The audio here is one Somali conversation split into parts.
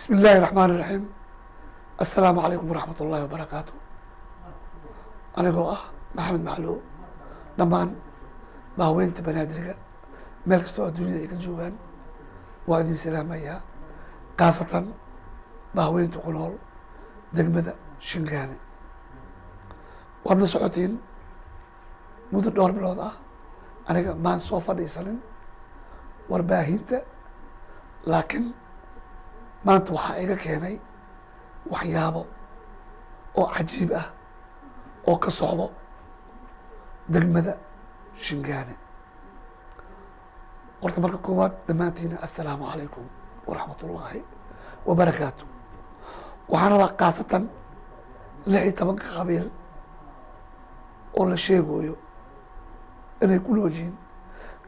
Bismi illaahi raxmaan iraxiim. Assalaamu calaykum waraxmat ullahi wabarakaatu. Anigoo ah Maxamed Maclow, dhammaan baaweynta Banaadiriga meel kastoo adduunyada ay ka joogaan waa idin salaamayaa, khaasatan baaweynta ku nool degmada Shingaane. Waad la socotiin muddo dhowr bilood ah aniga maan soo fadhiisanin warbaahinta, laakiin maanta waxaa iga keenay waxyaabo oo cajiib ah oo ka socdo degmada Shingaane. Horta marka koowaad dhammaantiina assalaamu calaykum waraxmat ullaahi wabarakaatu. Waxaan rabaa khaasatan 16-ka qabiil oo la sheegayo inay ku nool yihiin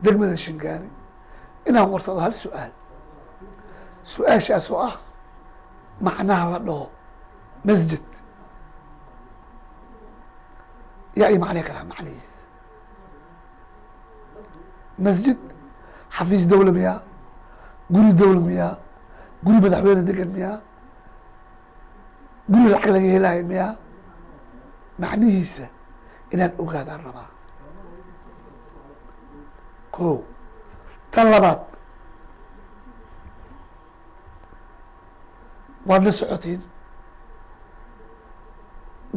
degmada Shingaane inaan warsado hal su-aal. Su-aashaas oo ah macnaha la dhaho masjid yaa ii macnay karaa macnihiis? Masjid xafiis dawla miyaa? Guri dawla miyaa? Guri madaxweyne degan miyaa? Guri lacag laga helaayo miyaa? Macnihiisa inaan ogaadaan rabaa. Ko tan labaad, waad la socotiin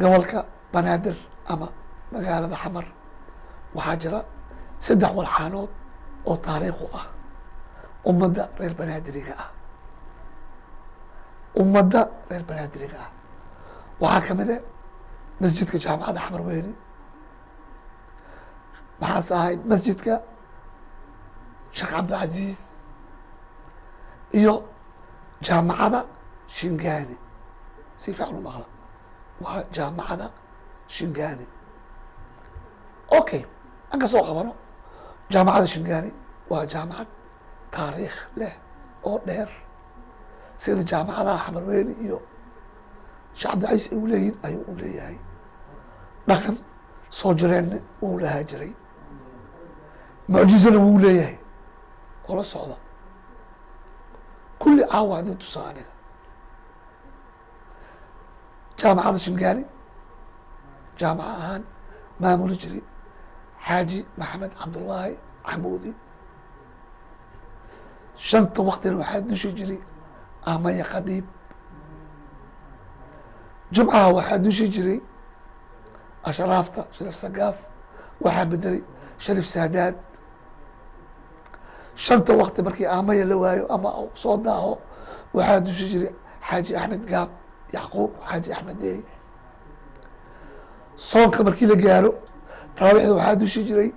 gobolka Banaadir ama magaalada Xamar waxaa jira 3 walxaanood oo taariikhu ah ummadda reer Banaadiriga ah. Ummadda reer Banaadiriga ah waxaa kamid a masjidka jaamacadda Xamar Weyne, maxaase ahay masjidka Sheekh Cabdilcaziiz iyo jaamacadda Shingaane. Si fiican u maqla, waa jaamacadda Shingaane. Okay, aan ka soo qabano jaamacadda Shingaane. Waa jaamacad taariikh leh oo dheer, sida jaamacadaha Xamar Weyne iyo Sheekh Cabdilcaziiz ay u leeyihin ayuu u leeyahay. Dhaqan soo jireenna wuu lahaa jiray, mucjizana wuu leeyahay oo la socda. Kulli caawa idin tusaa aniga jaamacadda Shingaani jaamaca ahaan maamuli jiray Xaaji Maxamed Cabdullaahi Xamuudi. 5ta waktina waxaa dushi jiray Amaya Qadhiib. Jumcaha waxaa dushi jiray ashraafta Shariif Sagaaf, waxaa bedelay Shariif Saadaad. 5ta wakti markii Amaya la waayo ama soo daaho waxaa dushi jiray Xaaji Axmed Gaab Yacquub Xaaji Axmed Dey. Soonka markii la gaaro taraawiixda waxaa dushi jiray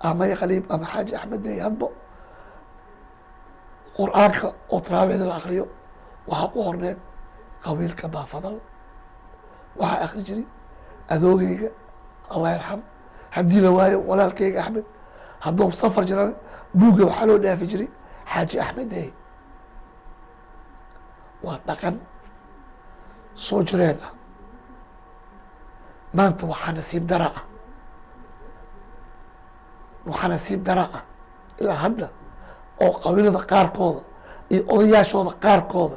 Amaya Khaliib ama Xaaji Axmed Dey. Hadbo qur-aanka oo taraawiixda la akriyo waxaa ku horneed qabiilka Baafadal, waxaa akri jiray adoogeyga allah yarxam. Haddii la waayo walaalkeyga Axmed, hadduu safar jirana buugga waxaa loo dhaafi jiray Xaaji Axmed Dey. Waa dhaqan soo jireen ah. Maanta waxaa nasiib dara ah, waxaa nasiib dara ah ilaa hadda oo qabiilada qaarkooda iyo odayaashooda qaarkooda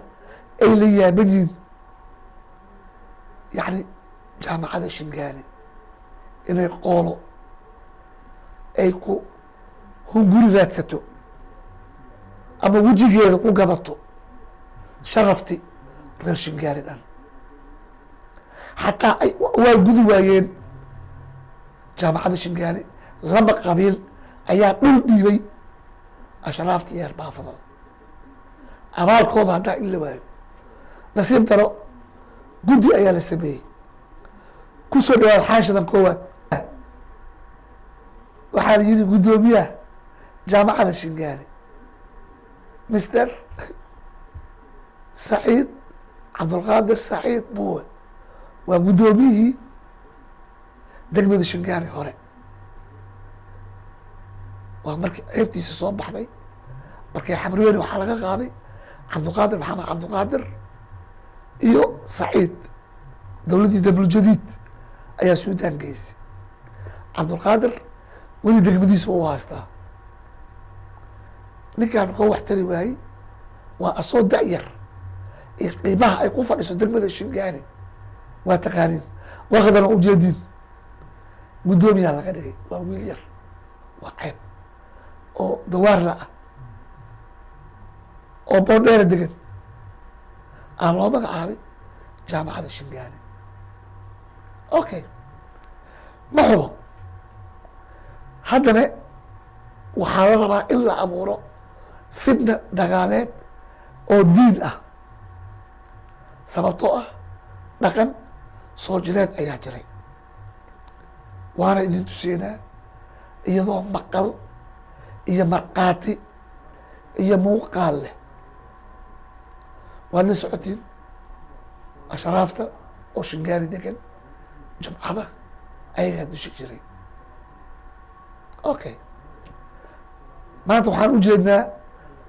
ay la yaaban yihiin, yacni jaamacadda Shingaane inay qoolo ay ku hunguri raadsato ama wejigeeda ku gadato sharafti reer Shingaane dhan. Xataa ay waa gudi waayeen jaamacadda Shingaane. 2 qabiil ayaa dhul dhiibay ashraafta iyo Baafadal. Abaalkooda haddaa in la waayo nasiib daro. Guddi ayaa la sameeyey. Kusoo dhawaad xaashadan koowaad waxaa la yihi guddoomiyaha jaamacadda Shingaane Mister Saciid Cabdulqaadir Saciid Buuwe, waa guddoomiyihii degmada Shingaane hore. Waa markii ceebtiisa soo baxday markii Xamrweyne waxaa laga qaaday Cabdulqaadir Maxamed Cabdulqaadir iyo Saciid. Dowladdii Dabluljadiid ayaa Suudaan geysay. Cabdulqaadir weli degmadiisa u haystaa. Ninkaan koo wax tari waayey waa asoo da-yar. iyo qiimaha ay ku fadhiso degmada Shingaani waa taqaaniin. Warqadana ujeediin guddoomiyaa laga dhigay, waa wiil yar, waa ceeb oo dawaarla ah oo boondheera degan aa loo magacaabay jaamacadda Shingaani. Okay, ma xubo. Haddana waxaa la rabaa in la abuuro fitna dagaaleed oo diin ah, sababtoo ah dhaqan soo jireen ayaa jiray. Waana idin tuseynaa iyadoo maqal iyo markhaati iyo muuqaal leh. Waad la socotiin ashraafta oo Shingaani degan jumcada ayagaa dushi jiray. Okay, maanta waxaan ujeednaa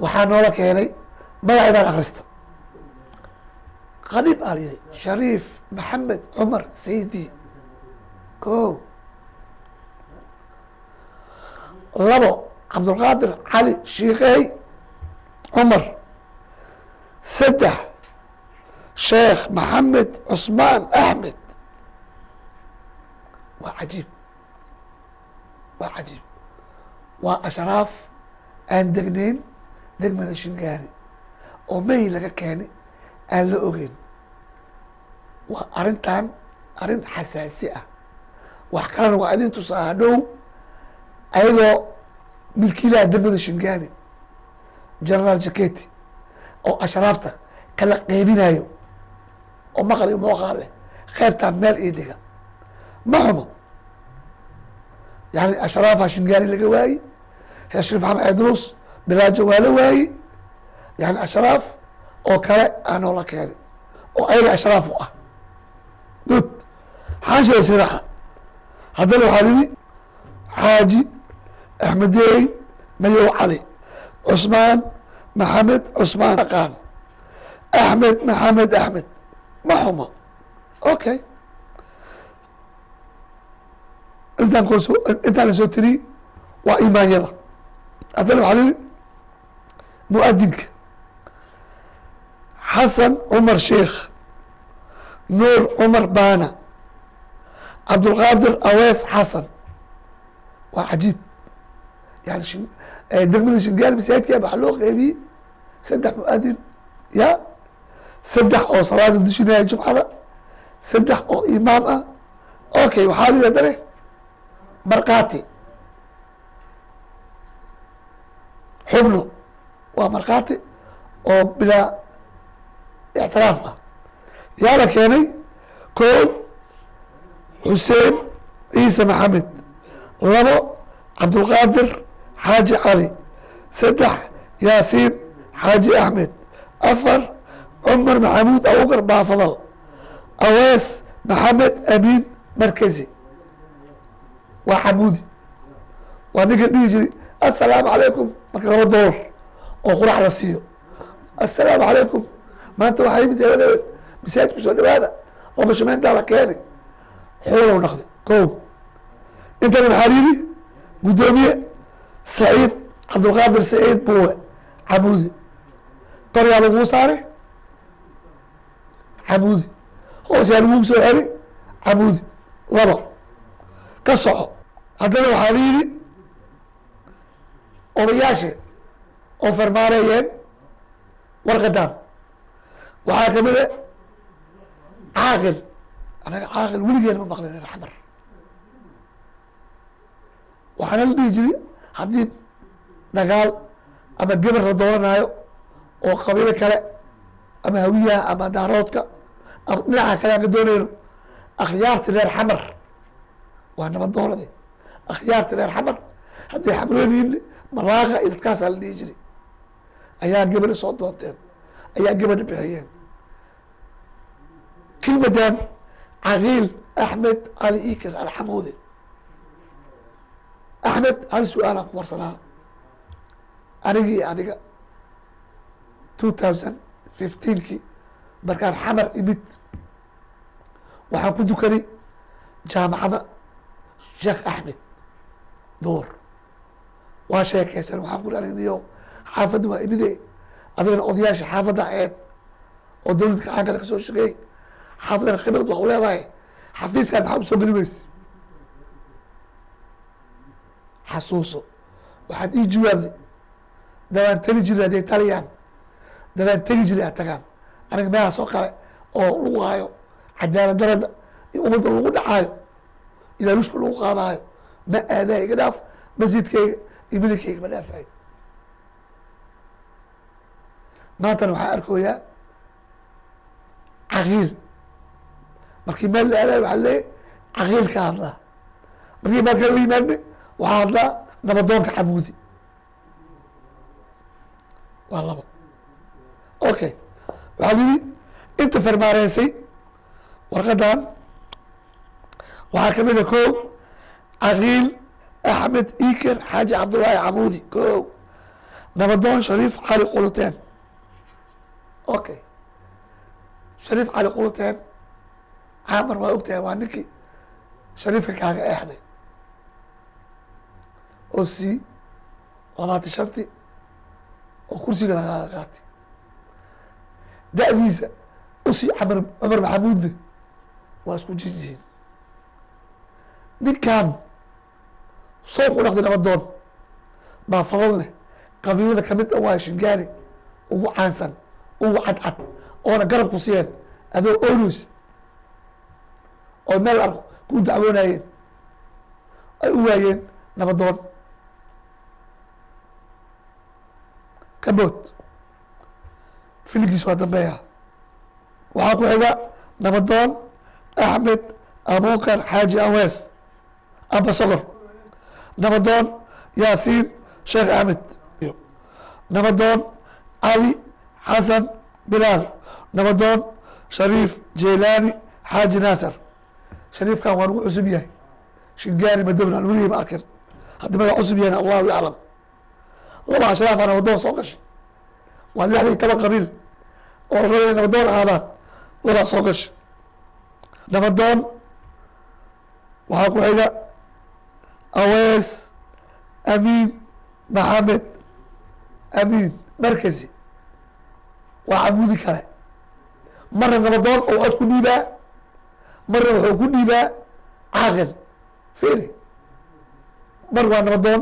waxaa noola keenay magacidaan akrista qariib aa la yihi Shariif Maxamed Cumar Saydi. Ko labo, Cabdulqaadir Cali Shiikey Cumar. Saddex, Sheekh Maxamed Cusmaan Axmed. Waa cajiib, waa cajiib. Waa ashraaf aan degnayn degmada Shingaani oo may laga keenay aan la ogeyn. Waa arrintan arrin xasaasi ah. Wax kalena waa idin tusaa hadhow ayagoo milkiilaha degmada Shingaani Generaal Jaketi oo ashraafta kala qeybinayo oo maqal iyo muuqaal leh, qeybtaa meel ii dhiga. Ma xumo, yani ashraafa Shingaani laga waayi, heer Shariif Maxamed Aydrus Bilaajo waa la waayi, yani ashraaf oo kale aa noola keenay oo ayaga ashraaf u ah. Good, xaanshida siraxa. Haddana waxaa lihi Xaaji Axmedeey Mayow Cali Cusmaan Maxamed Cusmaan Aqaan Axmed Maxamed Axmed. Ma xumo. Okay, intaan kusoo intaan la soo tiriyey waa imaanyada. Haddana waxaa lihi muadinka Xasan Cumar Sheikh Nuur Cumar Baana Cabdulqaadir Awees Xasan. Waa cajiib. Yani degmada Shingaani masaajidka waxaa loo qeybiyey 3 muadin, ya 3 oo salaada dushinaya jumcada, 3 oo imaam ah. Okay, waxaa lihi haddane markhaati xubno, waa markhaati oo bilaa ictiraaf ah. Yaa la keenay? Koo, Xuseen Ciise Maxamed. 2, Cabdulqaadir Xaaji Cali. 3, Yaasiin Xaaji Axmed. 4, Cumar Maxamuud Abubakar Baafadal. Awees Maxamed Amiin Markazi. Waa Xamuudi, waa ninka dhihi jiray assalaamu calaykum marka $2 oo qurax la siiyo. Assalaamu calaykum, maanta waxaa yimid hebel hebel, masaajidku soo dhawaada, laba shumeyntaa la keenay, xuulow naqday. Ko intana maxaa yidhi guddoomiye Saciid Cabdulqaadir Saciid Buwe Camuudi, kor yaa laguu saaray Camuudi, hoos yaa lagugu soo xeray Camuudi. 2 ka soco. Haddana waxaa la yidhi odayaasha oo farmaareeyeen warqadaan waxaa kamid a caaqil. Anaga caaqil weligeen ma maqlin reer Xamar. Waxaana la dhihi jiray haddii dagaal ama geber la dooranayo oo qabiilo kale ama hawiyaha ama daaroodka ama dhinaca kale aan ka doonayno, akhyaarta reer Xamar waa nabad doorade. Akhyaarta reer Xamar hadday xamroon yihiin malaaqa iyo dadkaasaa la dhihi jiray, ayaa gabadha soo doonteen, ayaa gabadha bixiyeen. Kelmadan Caqiil Axmed Cali Iker Alxamuudi. Axmed, hal su-aalaan ku warsanaa anigii iyo adiga. 2015kii markaan Xamar imid waxaan ku dukanay jaamacadda Sheekh Axmed Door. Waa sheekeysan, waxaan ku aniyo xaafadda waa imide, adigana odayaasha xaafadda eed oo dawladka caankana kasoo shaqeeyey, xaafadana khibrad wax u leedahay, xafiiskan maxaa usoo geli weyse? Xasuuso waxaad ii jawaabday dabaan tegi jiray hadday taliyaan, dabaan tegi jiray ad tagaan. Aniga meelahaas oo kale oo lagu haayo cadaalad darada iyo ummadda lagu dhacaayo, ilaalushka lagu qaadaayo, ma aadayo, iga dhaaf masjidkayga iyo milikayga ma dhaafayo. Maantana waxaa arkooyaa caqiil markii meel la aadayo waxaa leeyahy caqiil ka hadlaa, markii meel kale la yimaadne waxaa hadlaa nabadoonka Camuudi. Waa labo. Okay, waxaa la yidhi inta fermaareysay warqadan waxaa kamid a ko Caqiil Axmed Iker Xaaji Cabdullaahi Camuudi, ko nabadoon Shariif Cali Quluteen. Okay, Shariif Cali Quluteen Caamar waa ogtahay, waa ninkii Shariifka kaaga eexday oo si 25-tii oo kursiga lagaaga qaatay, da-diisa usii Camar Cumar Maxamuudne waa isku jir yihiin. Ninkan soo ku dhaqday nabadoon baa fadal leh, qabiilada kamid a waa Shingaani ugu caansan ugu cadcad oona garab ku siiyeen adoo onos oo meel arko ku dacwoonayeen ay u waayeen nabadoon kabood filigiis waa dambeeya. Waxaa ku xiga nabadoon Axmed Abukar Xaaji Awees Abasogor, nabadoon Yaasiin Sheekh Axmed, nabadoon Cali Xasan Bilaal, nabadoon Shariif Jeelaani Xaaji Naasir. Shariifkan waa nagu cusub yahay, Shingaani madowna aan weligey ma arkin, haddi maga cusub yahayna Allahu yaclam. Laba ashraafaa nabadoon soo gashay, waa 16 qabiil oo raba inay nabadoon ahaadaan, labaa soo gashay nabadoon. Waxaa ku xiga Awees Amiin Maxamed Amiin Markazi, waa Camuudi kale, marna nabadoon oo cod ku dhiibaa, marna wuxuu ku dhiibaa caaqil. Fiiri, mar waa nabadoon,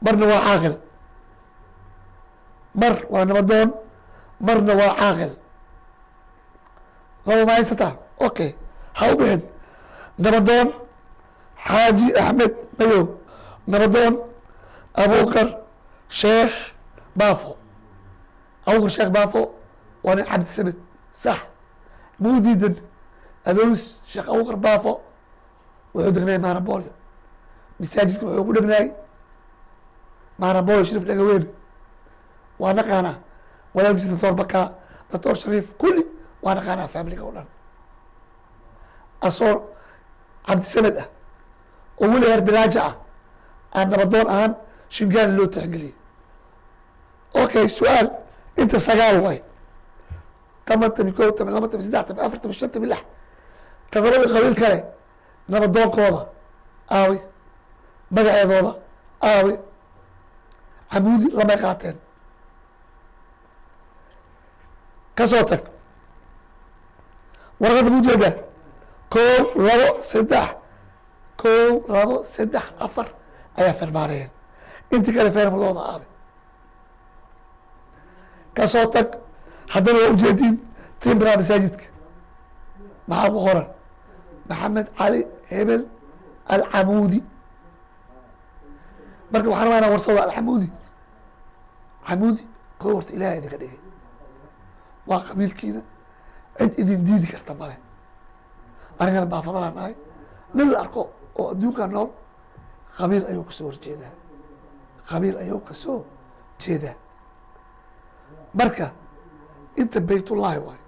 marna waa caaqil, mar waa nabadoon, marna waa caaqil. Laba ma haysataa? Okay, ha u bixin. Nabadoon Xaaji Axmed Mayow, nabadoon Abukar Sheekh Baafo. Abukar Sheekh Baafo waa nin Cabdisamed, sax mau diidan. Adows Sheekh Abukar Baafo wuxuu degnaay Maanabolyo, masaajidka wuxuu ku dhegnaay Maanabolyo Shariif Dhagaweyne waa naqaanaa, walaalkiisa Doctor Bakaa, Doctor Shariif, kulli waa naqaanaa, familiga o dhan. Asoo Cabdisamed ah oo weli heer bilaaja ah aan nabadoon ahaan Shingaani loo tixgeliyey. Okay, su-aal, inta 9 waay, 10, 11, 12, 13, 14, 15, 16, todobadii qabiil kale nabadoonkooda aawi, magaceedooda aawi? Camuudi lamay qaateen. Kasoo tag warqadda ma ujeedaa? 1, 2, 3, 1, 2, 3, 4 ayaa fermaarayeen, intii kale feermadooda aabe. Kasoo tag, haddana waa ujeediin timbra masaajidka maxaa ku qoran? Maxamed Cali Hebel Alcamuudi. Marka waxaan rabaa inaan warsado Alxamuudi. Camuudi ko horta Ilahay idinka dhigay, waa qabiilkiina, cid idin diidi karta male. Anigana baafadalaan ahay, nin la arko oo adduunka nool qabiil ayuu kasoo horjeedaa, qabiil ayuu kasoo jeedaa. Marka inta Baytullahi waayo,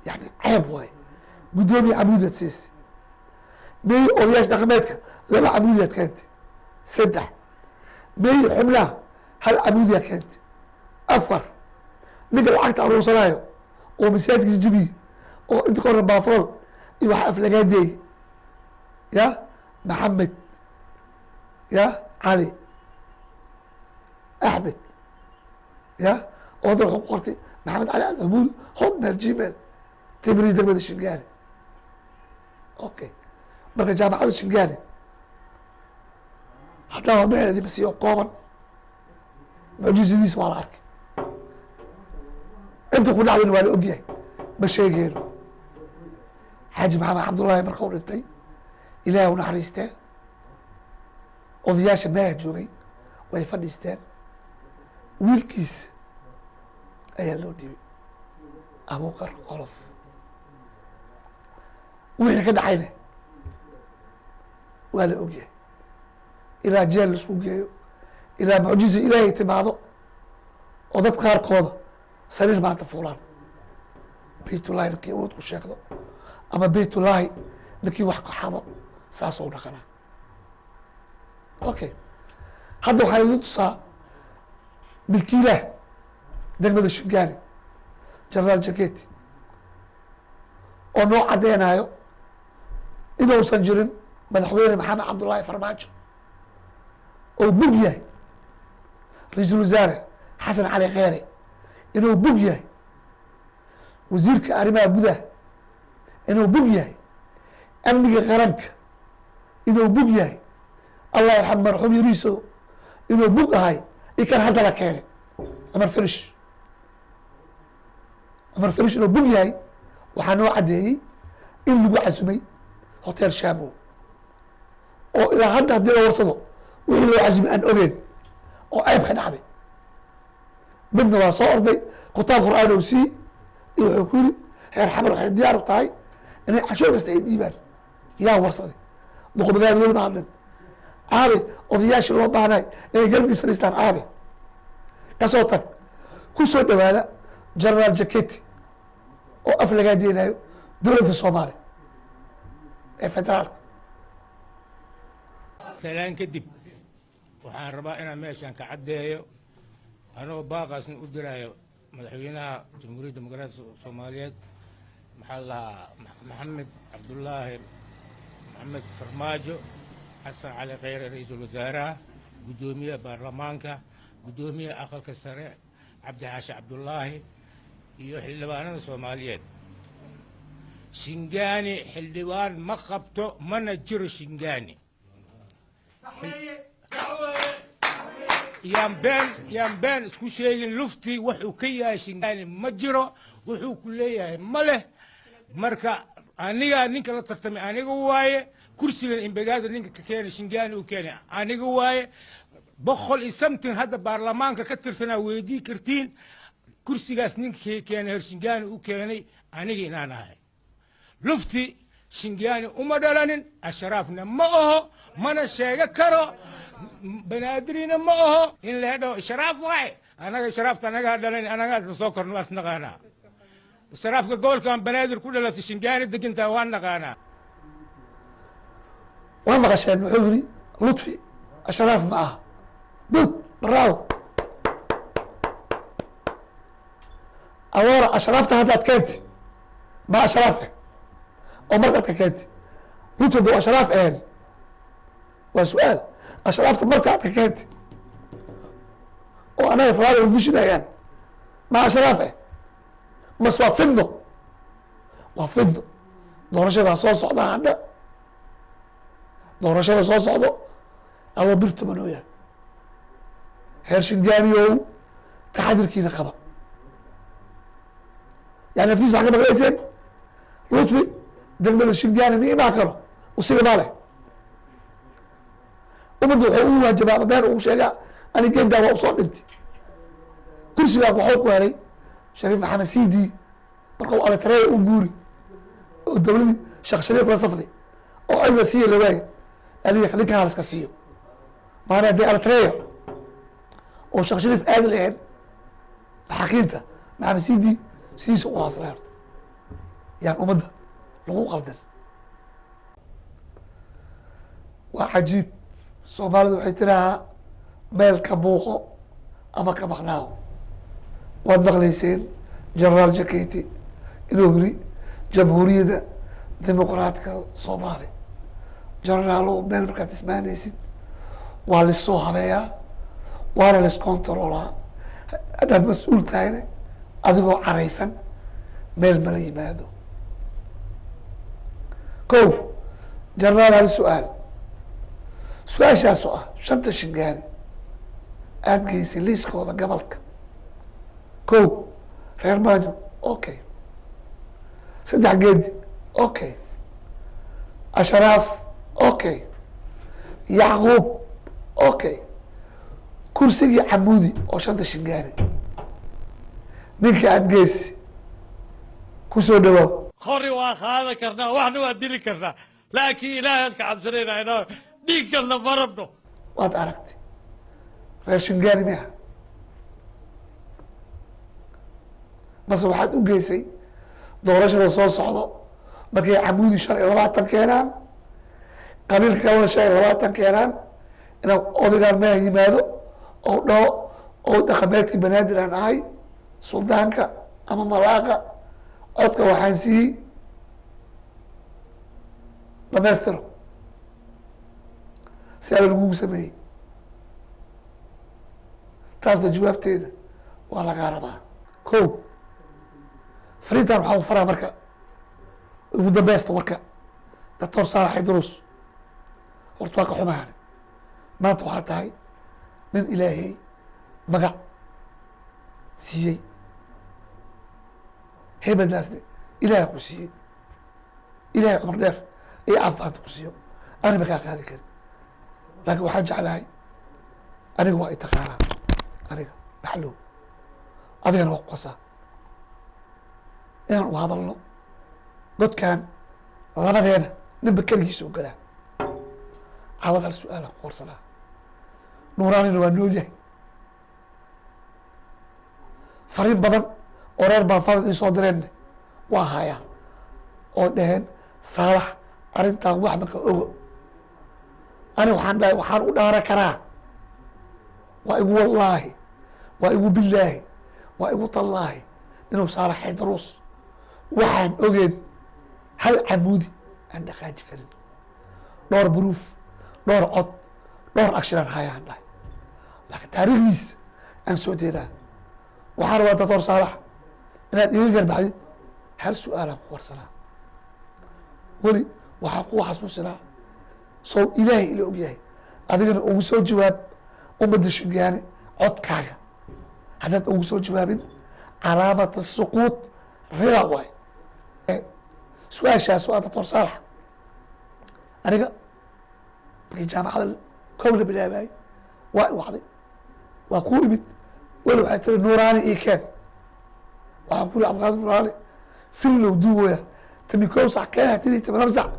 yani ceeb waayo, guddoomiye Camuudiyaad siisi meyi odayaasha dhaqameedka 2 Camuudiyaad keentay, 3 meyi xubnaha 1 Camuudiyaa keentay, 4 ninka lacagta aruursanaayo oo masaajidkiisa jibiye oo inta ka horna baafadal iyo waxa aflagaadeeyey ya Maxamed ya Cali Axmed ya oo hadda wuxuu ku qortay Maxamed Cali Almamuud Hotmail Gmail Tibri degmada Shingaani. Okay, marka jaamacadda Shingaani haddaan warbixin idinka siiyo kooban, mucjizadiisa waa la arkay, inta ku dhacdayna waa la ogyahay, ma sheegeyno. Xaaji Maxamed Cabdullaahi marka u dhintay, Ilaah u naxariistee, odayaasha meeha joogay way fadhiisteen, wiilkiisa ayaa loo dhiibay, Abuukar Qolof. Wixii ka dhacayna waa la ogyahay, ilaa jeel laisku geeyo, ilaa mucjiza Ilaahay timaado oo dad qaarkooda sariir maanta fuulaan. Baytullahi ninkii awood ku sheegdo ama baytullaahi ninkii wax kaxado saasoo dhaqanaa. Okay, hadda waxaan idin tusaa milkiilaha degmada Shingaani, Generaal Jaketi, oo noo caddeynayo inuusan jirin madaxweyne Maxamed Cabdullaahi Farmaajo oo bug yahay, ra-iisul wasaare Xasan Cali Kheere inuu bug yahay, wasiirka arrimaha gudaha inuu bug yahay, amniga qaranka inuu bug yahay, Allah yarxam marxuum Yariiso inuu bug ahay, iyo kan hadda la keenay Cumar Firish, Cumar Firish inuu bug yahay. Waxaa noo caddeeyey in lagu casumay Hotel Shamo, oo ilaa hadda haddii la warsado wixii loo casumay aan ogeyn oo ceeb ka dhacday. Midna waa soo orday kutaab Qur'aan ou siiyey iyo wuxuu ku yiri reer Xamar waxay diyaar u tahay inay canshuur kasta ay dhiibaan. Yaa warsaday? Duqmagaal weli ma hadlin. Aabe odayaashii loo baahnay inay garabkiis fadhiistaan aabe kasoo tag. Ku soo dhawaada Generaal Jaketi oo af lagaa deenayo dowladda Soomaaliya ee federaalka. Salaan kadib, waxaan rabaa inaan meeshaan ka caddeeyo, anagoo baaqaasna u diraayo madaxweynaha Jamhuuriyadda Dimuqraadiga Soomaaliyeed, maxaa la dhahaa, Maxamed Cabdullaahi Maxamed Farmaajo, Xasan Cali Kheyre ra-iisul wasaaraha, guddoomiyaha baarlamaanka, guddoomiyaha aqalka sare Cabdi Xaashi Cabdullaahi iyo xildhibaanada Soomaaliyeed. Shingaani xildhibaan ma qabto, mana jiro Shingaani. Yaan been, yaan been isku sheegin. Luftii wuxuu ka yahay Shingaani ma jiro, wuxuu ku leeyahay ma leh. Marka aniga ninka la tartamay aniga waaye, kursigan Imbagaada ninka ka keenay Shingaani uu keenay aniga waaye. 100 iyo something hadda baarlamaanka ka tirsanaa weydii kartiin kursigaas ninkii keenay her Shingaani u keenay aniga inaan ahay. Lufti Shingaani uma dhalanin, ashraafna ma aho, mana sheego karo, Banaadirina ma aho in la dhaho ishraaf waaye. Anaga ishraafta anagaa dhalan, anagaa soo korno, waas naqaanaa ishraafka gobolkan Banaadir ku dhalatay Shingaani degantaa waan naqaanaa. Waa maqasheen, wuxuu yiri Lutfi ashraaf ma aha. Good, bravo. Awoora ashraafta haddaad keenti ma ashraaf eh oo markaad ka keenti Lutfi hadduu ashraaf ahayn, waa su-aal, ashraafta markaad ka keenti oo anaga salaada wadushinayaan ma ashraaf eh? Mas waa fidno, waa fidno. Doorashadaa soo socda hadda, doorashada soo socdo ama bir tobanooya. Heer Shingaaniyow, taxadirkiina qaba. Yani afkiis maxaa ka maqlayseen? Lutfi degmada Shingaani ma imaan karo, usiga ma leh. Ummadda wuxuu ugu waajabaa ama been ugu sheegaa ani geedaa waa usoo dhintay kursigaa. Waxuu ku helay Shariif Maxamed Cd marka uu Alitareya u guuri oo dowladii Sheekh Shariif la safday oo cilma siiya la waayay, aliya ninkan haliska siiyo maana. Haddii Alitareya oo Sheekh Shariif aadi lahayn, maxaakiimta Maxamed Cd sidiisa u haaslay. Horta yaan ummadda lagu qaldan. Waa cajiib, Soomaalidu waxay tirahaa meel ka muuqo ama ka maqnaawo. Waad maqlayseen Generaal Jaketi inuu yiri Jamhuuriyadda Dimuqraadka Soomaaliya. Generaalo, meel markaad ismaanaysid waa laissoo habeeyaa, waana laiscontrolaa. Haddaad mas-uul tahayna Adigoo caraysan meel mala yimaado. Ko Jenaraal, hal su-aal, su-aashaas oo ah shanta Shingaani aada geysay liiskooda gobolka. Ko reer Maajo, okay. Saddex Geedi, okay. Asharaaf, okay. Yacquub, okay. Kursigii Camuudi oo shanta Shingaani ninka aada geysi kusoo dhawow. Qori waa qaadan karnaa, waxna waa dili karnaa, laakiin Ilaahan ka cabsanayna inaa dhiiggalna ma rabno. Waad aragtay, reer Shingaani miha mase waxaad u geysay doorashada soo socdo markay Camuudi 25 keenaan, qabiilka kalena 25 keenaan, inaa odaygaan meha yimaado oo dhaho oo dhaqameedkii Banaadir aan ahay, suldaanka ama malaaqa, codka waxaan siiyey dhamaystiro si ala lagugu sameeyey? Taasna jawaabteeda waa lagaa rabaa. Ko fariintan waxaa u faraa marka ugu dambeysta warka Doctor Saalax Idruus. Horta waa ka xumahan, maanta waxaa tahay nin Ilaahay magac siiyey, hebeldaasne Ilaahay ku siiyey. Ilahay cumar dheer iyo caafimaadka ku siiyo, ani ma kaa qaadi karin, laakiin waxaan jeclahay aniga waa i taqaanaa, aniga dhaxlow, adigana waa ku qasaa inaan u hadalno. Godkan labadeena ninba keligiisa u galaa. Caawad hal su-aalaan ku warsanaa. Nuuraanina waa nool yahay, fariin badan oo reer baafada ii soo direenne waa hayaa oo dhaheen Saalax arrintan wax maka ogo. Ani waxaan dhahay, waxaan u dhaara karaa, waa igu wallaahi, waa igu bilaahi, waa igu tallaahi inuu Saalax Xaydaruus waxaan ogeen hal Camuudi aan dhaqaaji karin. Dhowr buruuf, dhowr cod, dhowr agshiran hayaan dhahay, laakiin taariikhdiisa aan soo deynaa. Waxaan rabaa Doctor Saalax inaad iga garbaxdid. Hal su-aalaan ku warsanaa, weli waxaan ku xasuusinaa sow Ilaahay ila ogyahay, adigana ugu soo jawaab ummadda Shingaani codkaaga. Haddaad ugu soo jawaabin, calaamata suquud rida waay. Su-aashaas waa Doctor Saalax, aniga markii jaamacada kow la bilaabayay waa i wacday, waa kuu imid. Weli waxay tiri Nuuraani ii keen. Waxaan ku iri Cabdiqaadir Nuuraani fillow duugoya tami kow sac keen tiri 12 sac.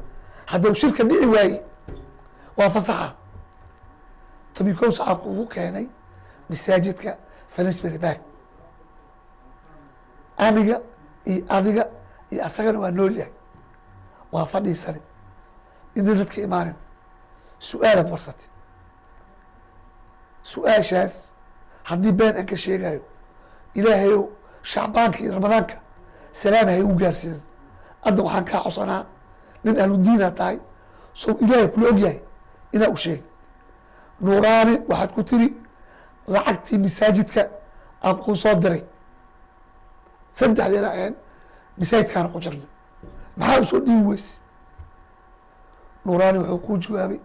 Hadduu shirka dhici waayey waa fasaxa. 11 sacaan kugu keenay masaajidka Finsbury Park, aniga iyo adiga iyo asagana waa nool yahay, waa fadhiisani inta dadka imaanin. Su-aalaad warsatay, su-aashaas haddii been aan ka sheegayo, Ilaahayow Shacbaanka iyo Ramadaanka salaam hay u gaarsiinin. Adda waxaan kaa codsanaa, nin ahludiina tahay, sow Ilaahay kula og yahay inaa u sheegay. Nuuraani waxaad ku tiri lacagtii masaajidka aan kuu soo diray saddexdeena ahayn masaajidkaana ku jirnay, maxaa usoo dhiibi weyse? Nuuraani wuxuu kuu jawaabay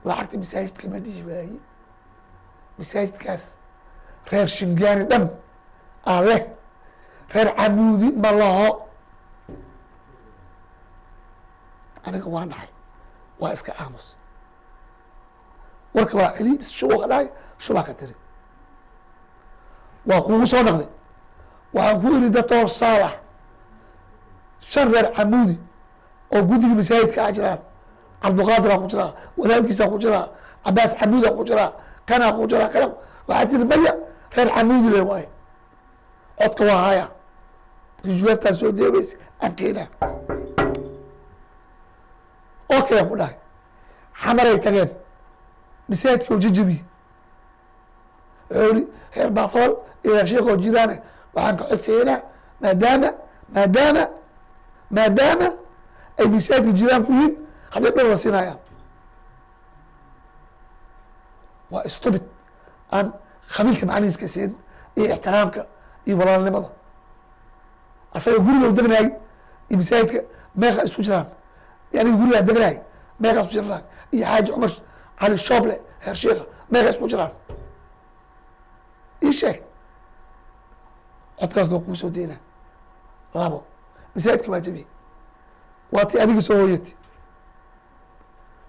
lacagta masaajidka ma dhiibaaye, masaajidkaas reer Shingaani dhan aa leh, reer Camuudi ma laho. Aniga waa naxay, waa iska aamus. Warka waa celi shubo ka dhahay, shubaa ka tiri. Waa kugu soo dhaqday, waxaan ku iri Doctor Saalax, shan reer Camuudi oo guddiga masaajidka a jiraan, Cabduqaadir ku jiraa, walaalkiisaa ku jiraa, Cabaas Camuuda ku jiraa, kanaa ku jiraa, kana. Waxaa tiri maya, reer Camuudi le waaye. Codka waa haya, jawaabtaan soo deebaysa aan keenaa. Okay aan ku dhahay. Xamaray tageen, masaajidka oo jajabiye. Wuxuu iri reer Baafadal iyo reer Sheekh oo jiraane waxaan ka codsaynaa maadaama ay masaajidka jiraan ku yihiin, hadday dhul la siinayaan. Waa stupid aan khabiilka macnihiis ka siin iyo ixtiraamka iyo walaalnimada. Asaga guriga u degnahay iyo masaajidka meeqa isku jiraan? Iyo aniga gurigaa degnahay meeqa isku jiraan? Iyo Xaaji Cumar Cali Shooble heer Sheikha meeqa isku jiraan? Ii sheeg. Codkaasna waa kuu soo deynaa. Labo, masaajidka waa jabi, waa tii adiga soo hooyatay,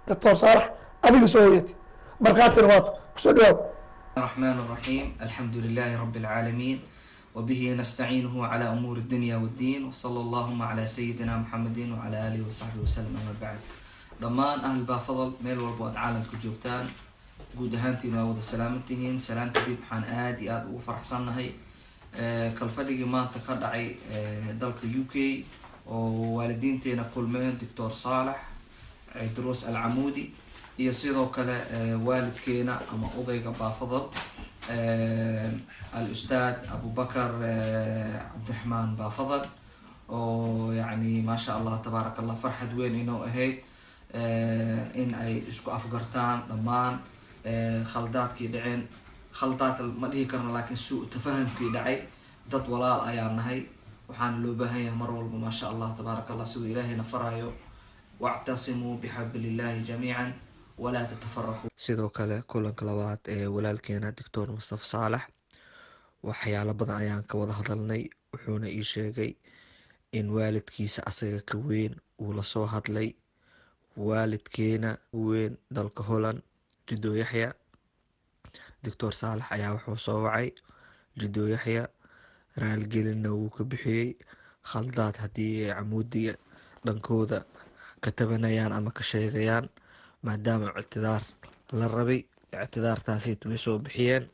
Doctor Saalax, adiga soo hooyatay, markhaatina waata. Kusoo dhawaaw. الرحمن الرحيم، الحمد لله رب العالمين، وبه نستعينه على أمور الدنيا والدين، وصلى اللهم على سيدنا محمد وعلى آله وصحبه وسلم. أما بعد، dhammaan Ahl Baafadal meel walbo aad caalamka joogtaan, guud ahaantiin waa wada salaamantihiin. Salaan kadib, waxaan aada iyo aada ugu faraxsannahay kalfadhigii maanta ka dhacay dalka UK oo waalidiinteena kulmeen, Doctor Saalax Cidruus Alcamuudi iyo sidoo kale waalidkeena ama odayga Baafadal, al-ustaad Abubakar Cabdiraxmaan Baafadal, oo yacni maasha Allah tabaaraka Allah farxad weyn inoo ahayd in ay isku afgartaan dhammaan khaldaadkii dhaceen. Khaldaad ma dhihi karno, laakiin suu tafahamkii dhacay. Dad walaal ayaa nahay, waxaana loo baahan yahay mar walba, maasha Allah tabaaraka Allah, siduu Ilaahayna farayo: "Wactasimuu bixablillahi jamiican walaa tatafaraquu." Sidoo kale kulanka labaad ee walaalkeena Doctor Mustafa Saalax, waxyaalo badan ayaan ka wada hadalnay, wuxuuna ii sheegay in waalidkiisa asaga ka weyn uu lasoo hadlay, waalidkeena weyn dalka Holland, Jiddo Yaxya. Doctor Saalax ayaa wuxuu soo wacay Jiddo Yaxya, raalgelinna wuu ka bixiyey khaldaad haddii ay Camuudiga dhankooda ka tabanayaan ama ka sheegayaan, maadaama ictidaar la rabay. Ictidaartaasi way soo bixiyeen.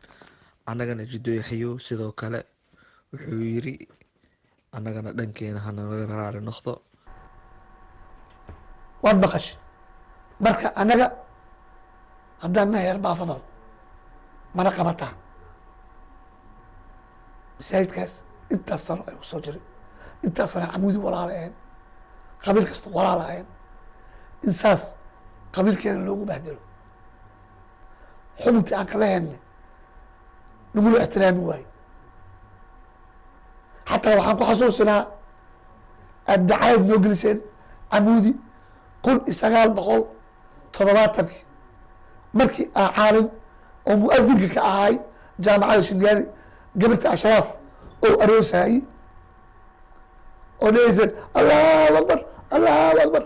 Annagana Jiddo Yaxyo sidoo kale wuxuu yiri annagana dhankeena hanalaga raali noqdo. Waad maqashay. Marka annaga haddaan nahay reer Baafadal, mana qabataa masaajidkaas intaas sano ay kusoo jiray, intaas sano Camuudi walaala ahayn, qabiil kasta walaala ahayn, in saas qabiilkeena loogu bahdelo, xubintii aan kala helnay nagula ixtiraami waaye. Xataa waxaan ku xasuusinaa aad dacaayad noo geliseen Camuudi 1970-kii, markii aa caalim oo muadinka ka ahaay Jaamacada Shingaani gabarta Ashraaf oo aroosayay oo dhegeyseen "Allahu akbar, Allahu akbar".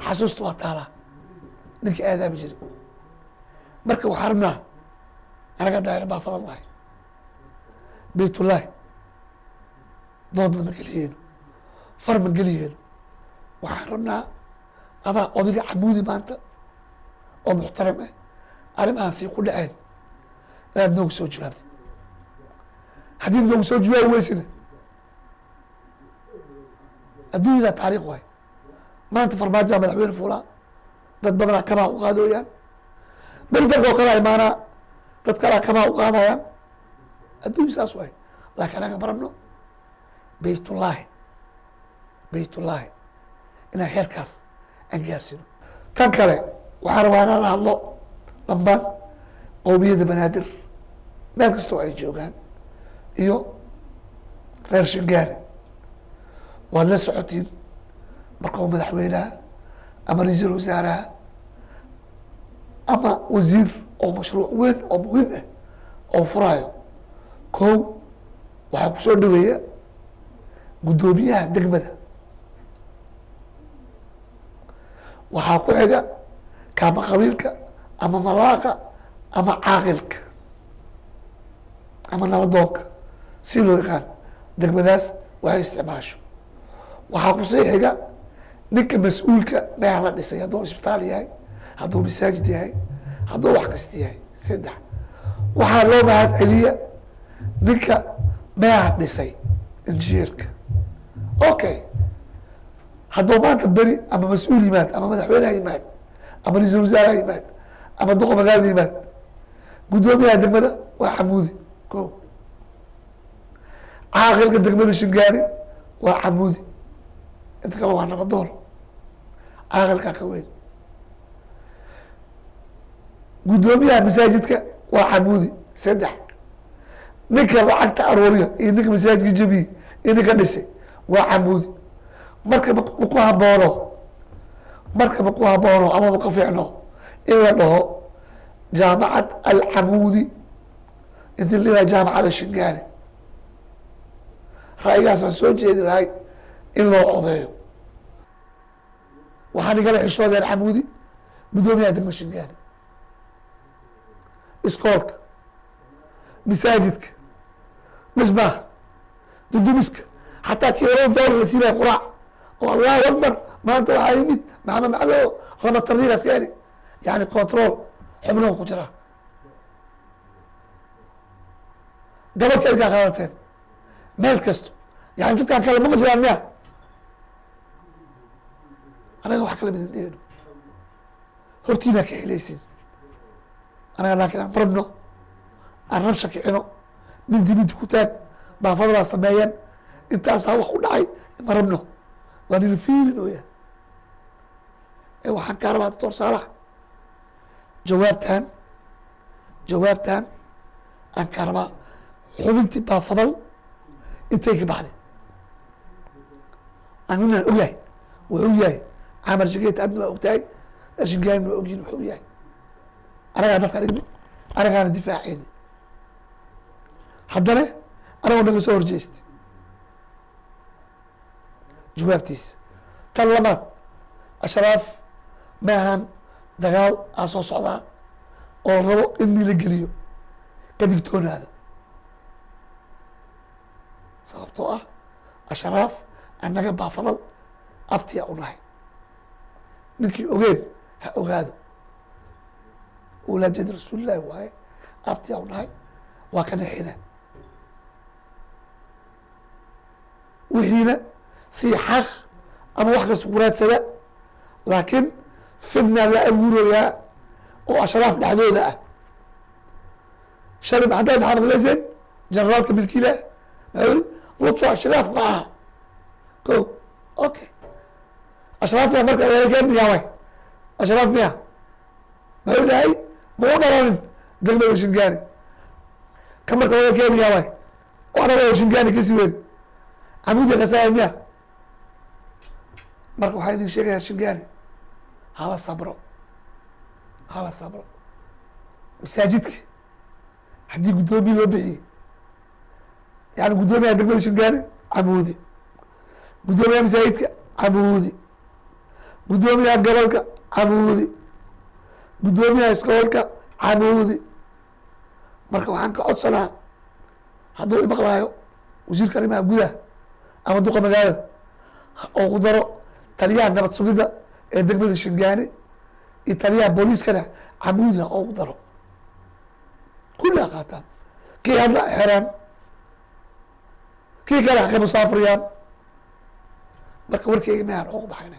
Xasuusta waa taalaa, ninkii aadaami jiray. Marka waxaan rabnaa anaga daayir baa fadan lahay Beytullaahi, doodna ma geliyeeno, far ma geliyeeno. Waxaan rabnaa adaa odayga Camuudi maanta oo muxtaram ah, arrimahaan sii ku dhaceen inaad noogu soo jawaabtid. Haddii noogu soo jawaabi weysina, adduunyada taariikh waay. Maanta Farmaajoa madaxweyne fuulaa, dad badanaa kabaa u qaadooyaan, beri dalkoo kalaa imaanaa, dad kalaa kabaa u qaadayaan. Adduunya saas waay. Laakiin anaga ma rabno Beytullaahi, Beytullaahi inaan heerkaas aan gaarsino. Tan kale, waxaan rabaa inaan la hadlo dhammaan qowmiyadda Banaadir meel kastoo ay joogaan iyo reer Shingaani. Waad la socotiin, markuu madaxweynaha ama ra-iisul wasaaraha ama wasiir oo mashruuc weyn oo muhiim ah oo furaayo, kow waxaa kusoo dhaweeya guddoomiyaha degmada, waxaa ku xiga kaama qabiilka ama malaaqa ama caaqilka ama nabadoonka, si loo yaqaan degmadaas waxay isticmaasho. Waxaa kusii xiga ninka mas-uulka meeha la dhisay, hadduu isbitaal yahay, hadduu masaajid yahay, hadduu wax kasta yahay. Saddex, waxaa loo mahad celiya ninka meeha dhisay, injineerka. Okay, hadduu maanta beri ama mas-uul yimaad ama madaxweyneha yimaad ama ra-iisul wasaaraha yimaad ama duqa magaalada yimaad, guddoomiyaha degmada waa Camuudi ko, caaqilka degmada Shingaani waa Camuudi, inta kale waa nabadoon, caaqilkaa ka weyn. Guddoomiyaha masaajidka waa Camuudi. Saddex, ninka lacagta arooriya iyo ninka masaajidka jabiye iyo ninka dhisay Waa Camuudi. Marka maku haboono, marka maku haboono ama maka fiicno in la dhaho Jaamacad Alcamuudi inti la yidhaha Jaamacada Shingaani. Ra'yigaasaan soo jeedi lahay in loo codeeyo. Waxaan igala xishoodeen Camuudi, guddoomiyaha degma Shingaani, iskoolka, masaajidka, misbaaha, dudumiska, xataa kiilo doolar la siinaya quraac oo Allahu akbar. Maanta waxaa yimid Maxamed Maclo raba tarniigaas keeni, yani control xubnuhu ku jira. Gabalka idkaa qaadateen meel kasto, yani dadkaan kale mama jiraan miya? Anaga wax kala midin dheheno hortiinaa ka helaysin anaga, laakiin aan rabno aan rabsha kicino, mindi mindi ku taag baafadadaa sameeyeen, intaasaa wax u dhacay ma rabno, waa nila fiirin ooya. Ee waxaan kaa rabaa, Doctor Saalax, jawaabtan aan kaa rabaa: xubintii Baafadal intay ka baxday? Anigana ogyahay wuxuu yahay Camar Shageeta, adna waa ogtahay, Shingaani waa ogyihin wuxuu yahay. Anagaa dalka dhigni, anagaana difaaceyni, haddana anagoo naga soo horjeestay. Jawaabtiisa tan labaad, ashraaf maahan dagaal aa soo socdaa oo rabo in nila geliyo, ka digtoonaada, sababtoo ah ashraaf annaga Baafadal abtiya u nahay. Ninkii ogeen ha ogaado, awlaadjeed Rasuulillahi waaye, abtiya u nahay, waa ka nexina wixiina si xaq ama wax kasta ku raadsada, laakiin fitna la abuurayaa oo ashraaf dhexdooda ah. Shalay hadday maxaa maqlayseen? Generaalka milkiilah maxuu yiri? Lutfu ashraaf ma aha ko. Okay, ashraaf miya? Marka keeniyaa way ashraaf miya? Maxuu dhahay? Ma u dhalanin degmada Shingaani ka? Marka laga keeniyaa way oo anaga Shingaani kasi weyn Camuudi kasaaya miya? Marka waxaa idin sheegayaa, Shingaani hala sabro, hala sabro. Masaajidka haddii guddoomiye loo bixiyey, yani guddoomiyaha degmada Shingaani Camuudi, guddoomiyaha masaajidka Camuudi, guddoomiyaha gobolka Camuudi, guddoomiyaha iskoolka Camuudi. Marka waxaan ka codsanaa, hadduu imaqlaayo wasiirka arrimaha gudaha ama duqa magaalada, oo ku daro taliyaha nabad sugidda ee degmada Shingaani iyo taliyaha booliiskana Camuudi ha oogu daro, kulli ha qaataan. Kii hadla xeraan, kii kale ha ka musaafuriyaan. Marka warkeyga mehan oogu baxayna.